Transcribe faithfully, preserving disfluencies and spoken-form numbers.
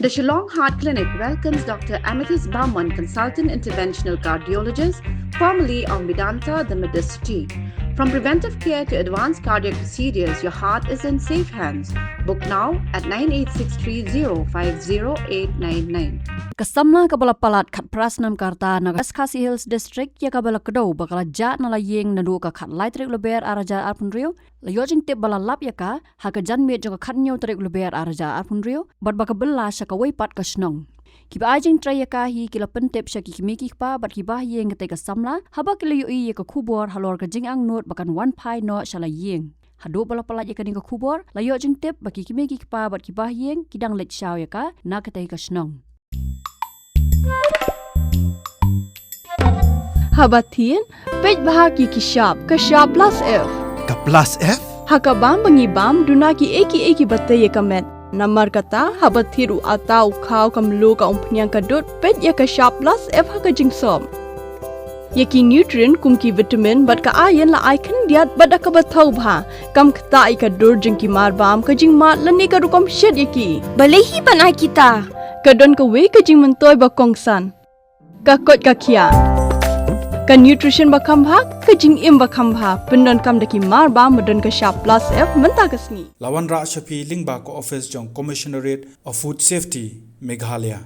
The Shillong Heart Clinic welcomes Doctor Amethyst Barman, Consultant Interventional Cardiologist, formerly of Medanta, the Medicity. From preventive care to advanced cardiac procedures, your heart is in safe hands. Book now at nine eight six three zero five zero eight nine nine. Ka samla kaba la palat khatphra snem ka rta na West Khasi Hills District ïa kaba la kdew ba ka la jah na la ïing naduh ka khatlai tarik u Lber ar hajar arphew hynriew, la ïoh jingtip ba la lap ïa ka ha ka janmiet jong ka khathynñiew tarik u Lber ar hajar arphew hynriew bad ba ka bylla sha kawei pat ka shnong. Kiba ai jingtrei ïa ka hi ki la pyntip sha ki kmie ki kpa bad ki bahaïing katei ka samla haba ki la ïohi ïa ka khubor halor ka jingangnud ba kan wan phai noh sha la ïing. Haduh ba la palat ïa kane ka khubor, la ïoh jingtip ba ki kmie ki kpa bad ki bahaïing ki dang leit shaw ïa ka na katei ka shnong. Haba thied, peit bha ki ki shap, ka shap plus F. Ka plus F? Ha ka bam ba ngi bam, duna kiei kiei kiba tei ïa ka met. Namar kata, haba thied u atta, u khaw, ka mluh, ka umphniang, ka dud, peit ïa ka shap plus F ha ka jingsop. Ïa ki nutrient kum ki vitamin bad ka iron la ai khyndiat bad da kaba thaw bha. Kam ktah ïa ka dur jong ki marbam, ka jingmad lane ka rukom shet ïa ki. Balei hi ban ai kita? Ka don kawei ka jingmyntoi ba kongsan. Ka koit ka khiah. Ka nutrition ba kham bha, ka jingim ba kham bha. Pyndonkam da ki marbam ba don ka shap plus F mynta ka sngi. La wanrah sha phi lyngba ka office jong Commissionerate of Food Safety, Meghalaya.